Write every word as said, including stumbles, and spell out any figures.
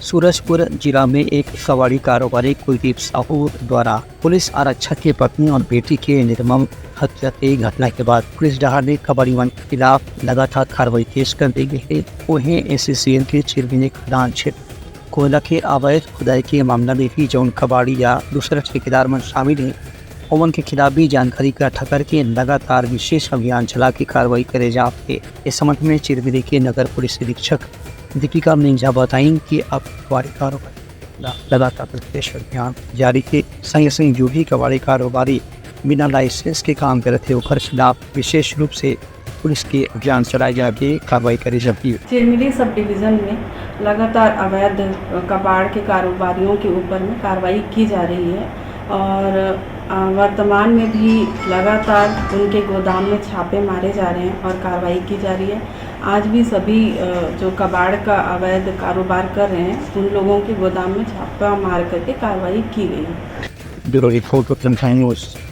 सूरजपुर जिला में एक कबाड़ी कारोबारी कुलदीप साहू द्वारा पुलिस आरक्षक के पत्नी और बेटी के निर्मम हत्या के घटना के बाद पुलिस डहार ने कबाड़ी मन के खिलाफ लगातार कार्रवाई तेज कर दी गई है। वहीं एससीएल के चिरमिनी खदान क्षेत्र कोयला के अवैध खुदाई के मामला में भी जौन कबाड़ी या दूसरा ठेकेदार मन शामिल हैं, ओमन के खिलाफ भी जानकारी इकट्ठा करके लगातार विशेष अभियान चला के कार्रवाई करे जात हे। इस संबंध में चिरमिरी के नगर पुलिस अधीक्षक दीपिका मिंजा बताइन कि अब कबाड़ी कारोबारी ल-, लगातार विशेष अभियान जारी हे। संगे संग जो भी कबाड़ी कारोबारी बिना लाइसेंस के काम करत हे, ओकर खिलाफ विशेष रूप से पुलिस के अभियान चलाए जाके कार्रवाई करे जाही। चिरमिरी सब डिवीजन में लगातार अवैध कबाड़ के कारोबारियों के ऊपर में कार्रवाई की जा रही है और, अ, वर्तमान में भी लगातार उनके गोदाम में छापे मारे जा रहे हैं और कार्रवाई की जा रही है। आज भी सभी, अ, जो कबाड़ का अवैध कारोबार कर रहे हैं, उन लोगों के गोदाम में छापा मार करके कार्रवाई की गई है। Bureau report with Lamphai News.